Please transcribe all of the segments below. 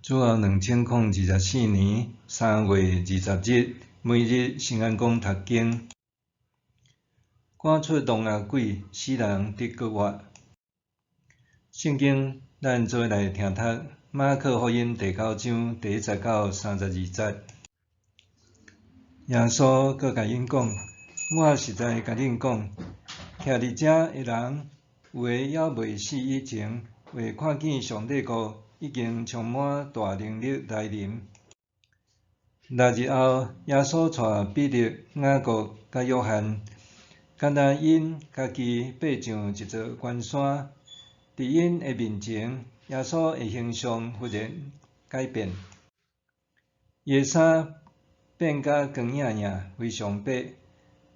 主後2024年3月20日，每日聖安講讀經，趕出聾啞鬼，使人得閣活。聖經，咱做伙來聽讀馬可福音第九章第一節到32節。耶穌閣共𪜶講：我實在共恁講，徛佇遮的人，有的猶未死以前，會看見上帝國已經充滿大能力來臨。六日後，耶穌帶彼得、雅各佮約翰，干焦𪜶家己爬上一座懸山。佇𪜶的面前，耶穌的形象忽然改變，伊的衫變甲光映映，非常白，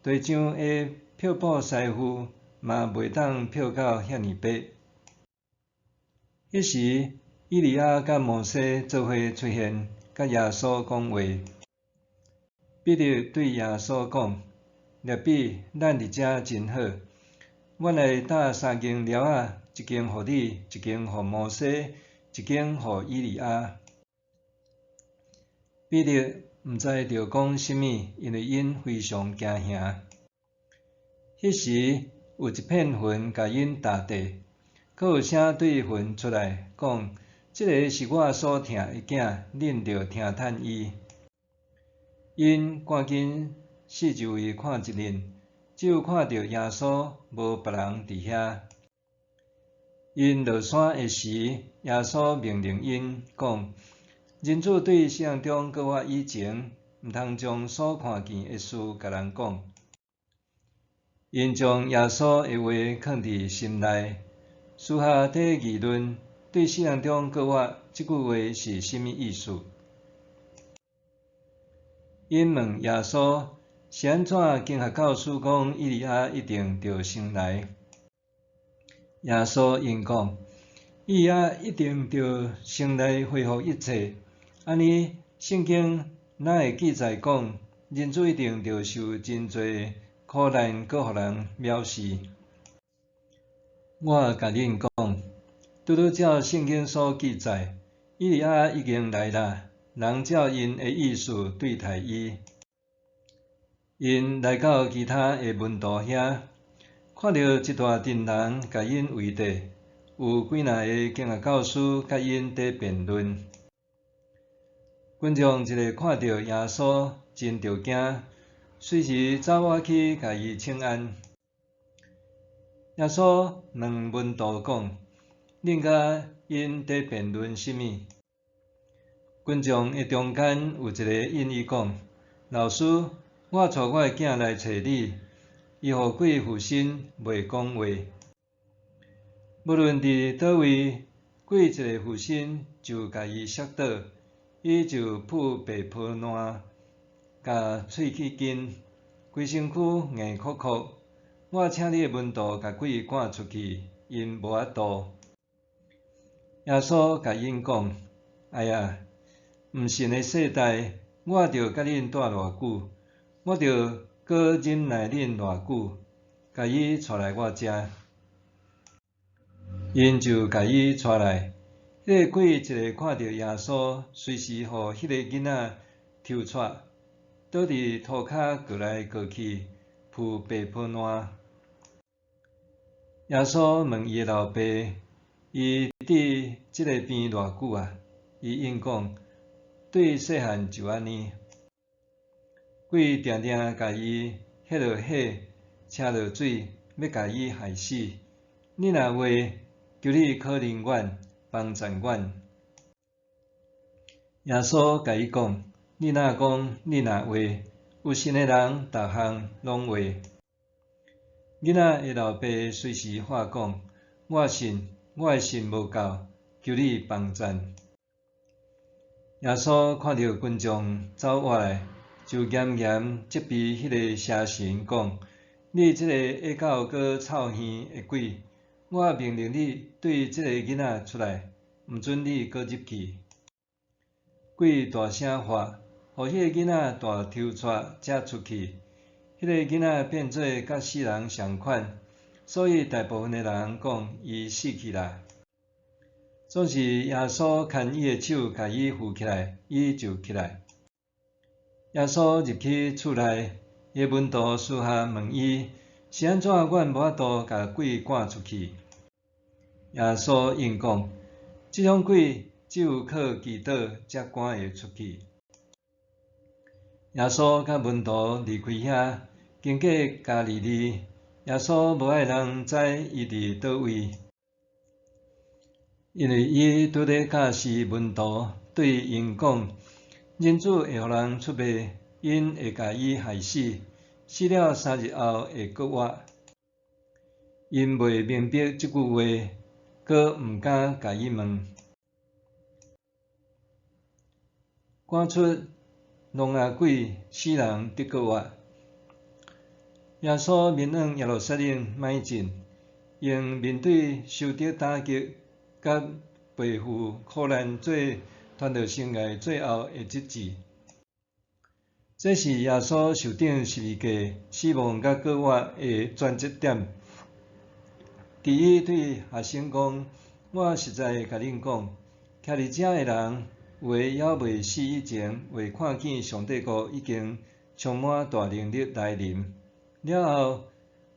地上的漂布師傅嘛袂當漂到遐爾白。彼時，以利亞佮摩西做伙出現，佮耶穌講話。彼得對耶穌講：辣彼，咱佇遮真好，阮來搭三間寮仔，一間予你，一間予摩西，一間予以利亞。彼得毋知著講啥物，因為𪜶非常驚嚇。彼時，有一片雲共𪜶搭地，閣有聲對雲出來講：這个是我所疼的囝，恁著聽趁伊。𪜶趕緊四周圍看一陣，只有看著耶穌，無別人佇遐。𪜶落山的時，耶穌命令𪜶講：人子對死人中閣活以前，毋通將所看見的事共人講。𪜶將耶穌的話囥佇心內，私下佇議論對死人中閣活這句話是啥物意思。𪜶問耶穌：是按怎經學教師講以利亞一定著先來？耶穌應講：以利亞一定著先來恢復一切。按呢，聖經哪會記載講，人子一定著受真濟苦難，閣予人藐視？我共恁講，拄拄照聖經所記載，以利亞已經來啦，人照𪜶的意思對待伊。𪜶來到其他的門徒遐，看著一大陣人共𪜶圍著，有幾若个經學教師佮𪜶佇辯論。群眾一下看著耶穌，真著驚，隨時走倚去共伊請安。耶穌問門徒講：恁佮𪜶佇辯論啥物？群眾的中間有一个應伊講：老師，我帶我的囝來揣你，伊予鬼附身，袂講話。無論佇佗位，鬼一下附身就共伊摔倒，伊就吐白泡爛，共喙齒筋，規身軀硬硞硞。我請你的門徒共鬼趕出去，𪜶無法度。耶穌共𪜶講：哎呀，毋信的世代，我著佮恁蹛偌久？我著閣忍耐恁偌久？共伊帶來我遮。𪜶就共伊帶來。彼个鬼一下看著耶穌，隨時予彼个囡仔抽掣，倒佇塗跤過來過去，吐白泡爛。耶穌問伊的老爸：伊得這个病偌久啊？伊應講：對細漢就按呢。鬼定定共伊歇落火，捙落水，欲共伊害死。你若會，求你可憐阮，幫贊阮。耶穌共伊講：你若講你若會，有信的人，逐項攏會。囡仔的老爸隨時喊講：我信，我的信無夠，求你幫贊。耶穌看著群眾走倚來，就嚴嚴責備彼个邪神講：你這个瞎狗閣臭耳的鬼，我命令你對這个囡仔出來，毋准你閣入去。鬼大聲喊，予彼个囡仔大抽掣才出去。彼个囡仔變做佮死人仝款，所以大部分的人講伊死去啦。總是耶穌牽伊的手，共伊扶起來，伊就起來。耶穌入去厝內，伊的門徒私下問伊：是按怎阮無法度共鬼趕出去？耶穌應講：這種鬼只有靠祈禱才趕會出去。耶穌佮門徒離開遐，經過加利利，耶穌無愛人知伊佇佗位，因為伊拄咧教示門徒，對𪜶講：人子會予人出賣，𪜶會共伊害死，死了3日後會閣活。𪜶袂明白這句話，閣毋敢共伊問。趕出聾啞鬼，死人得閣活。耶穌面往耶路撒冷邁進，用面對受著打擊佮背負苦難做傳道生涯最後的職志。這是耶穌受釘十字架、死亡佮閣活的轉折點。佇伊對學生講：我實在共恁講，徛佇遮的人，有的猶未死以前，未看見上帝國已經充滿大能力來臨。了後，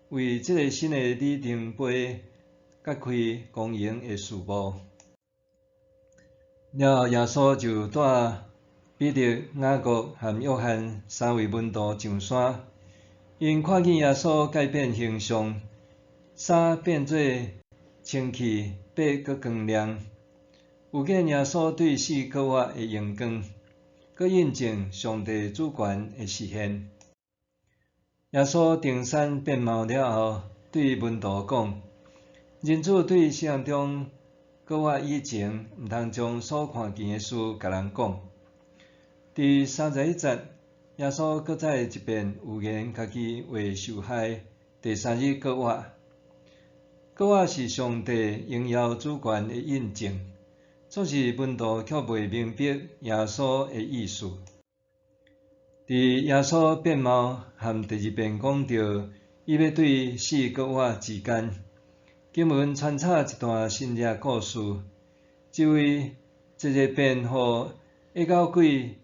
為這个新的里程碑，揭開光榮的序幕。了後，耶穌就帶彼得、雅各和約翰三位門徒上山，𪜶看見耶穌改變形象，衫變做清氣白閣光亮，有見耶穌對死閣活的榮光，閣印證上帝主權的實現。耶穌登山變貌了後，對門徒講：人子對死人中閣活以前，毋通將所看見的事共人講。佇31節，耶穌閣再一遍預言家己會受害，第三日閣活。閣活是上帝榮耀主權的印證，總是門徒卻袂明白耶穌的意思。佇耶穌變貌和第二遍講著伊欲對死閣活之間，經文穿插一段神蹟故事。一位一日便予下狗鬼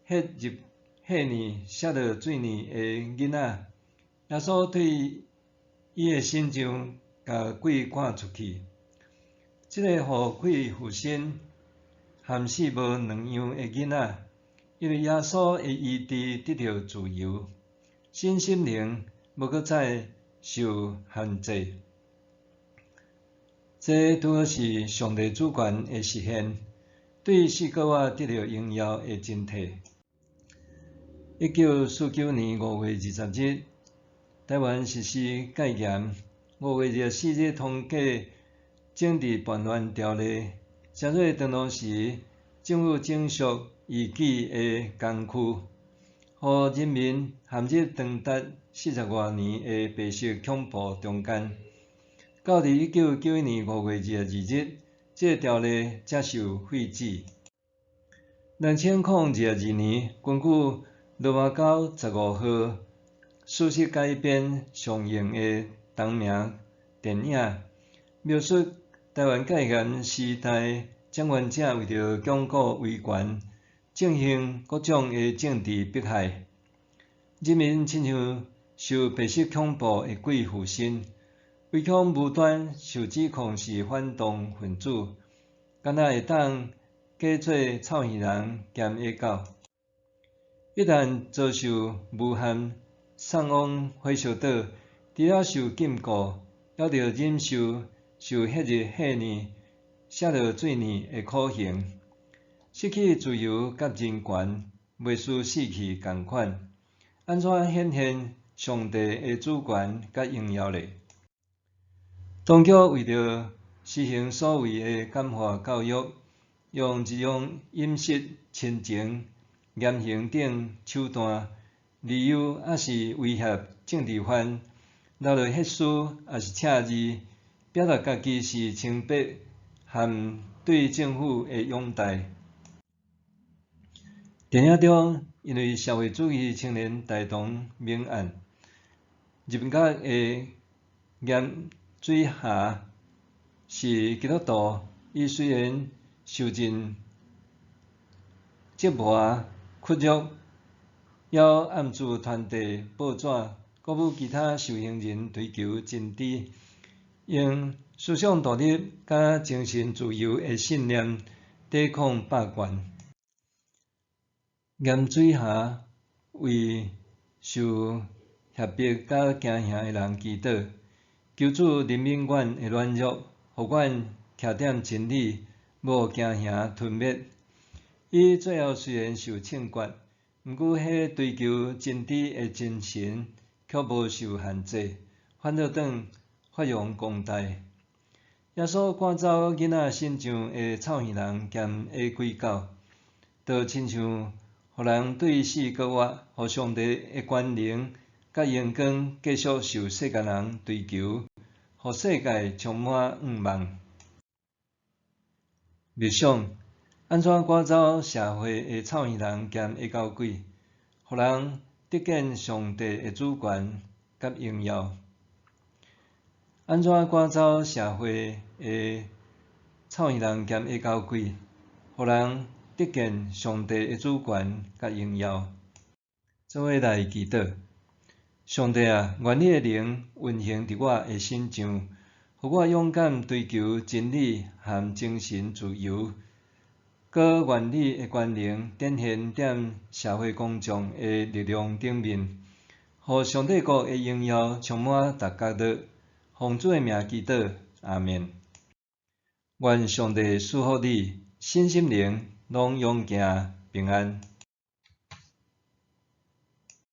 血入血膩、摔落水裡的囡仔，耶穌對伊的身上共鬼趕出去。這个予鬼附身、和死無兩樣的囡仔，因為耶穌的醫治得著自由，身心靈無閣再受限制。這拄好是上帝主權的實現，對死閣活得著榮耀的真諦。1949年5月20日，台灣實施戒嚴。5月24日通過政治叛亂條例，成做當時政府整肅異己的工具，予人民陷入長達40外年的白色恐怖中間。到佇1991年5月22日，這个條例才受廢止。2022年，根據羅馬九十五號史實改編上映的同名電影，描述台灣戒嚴時代掌權者為著鞏固威權，進行各種的政治迫害，人民親像受白色恐怖的鬼附身，唯恐無端受指控是反動分子，敢若會當假做臭耳人兼野狗。一旦遭受誣陷，送往火燒島，除了受禁錮，猶著忍受受彼日血膩、摔落水裡的苦刑，失去自由佮人權，袂輸死去仝款。按怎顯現上帝的主權佮榮耀呢？當局為著實行所謂的感化教育，用日用飲食、親情、嚴刑等手段，利誘抑是威脅政治犯，流落血絲抑是赤字，表達家己是清白和對政府的擁戴。電影中，因為社會主義青年大同命案，入獄的嚴水霞是基督徒，伊雖然受盡折磨屈辱，猶暗自傳遞報紙，鼓舞其他受刑人追求真知，用思想獨立佮精神自由的信念抵抗霸權。鹽水霞為受脅迫佮驚嚇的人祈禱，求主憐憫阮的軟弱，予阮徛踮真理，無予驚嚇吞滅。伊最後雖然受槍決，毋過彼追求真知的精神卻無受限制，反倒轉發揚光大。耶穌趕走囡仔身上的臭耳人兼矮鬼狗，就親像予人對死閣活，予上帝的權能佮榮光繼續受世間人追求，予世界充滿向望。默想，按怎趕走社會的臭耳人兼矮狗鬼，予人得見上帝的主權佮榮耀？按怎趕走社會的臭耳人兼矮狗鬼，予人得見上帝的主權佮榮耀？做伙來祈禱。上帝啊，願你的靈運行佇我的身上，予我勇敢追求真理和精神自由，閣願你的權能展現踮社會公眾的力量頂面，予上帝國的榮耀充滿逐角落。奉主的名祈禱，阿們。願上帝賜福你，身心靈攏勇健平安。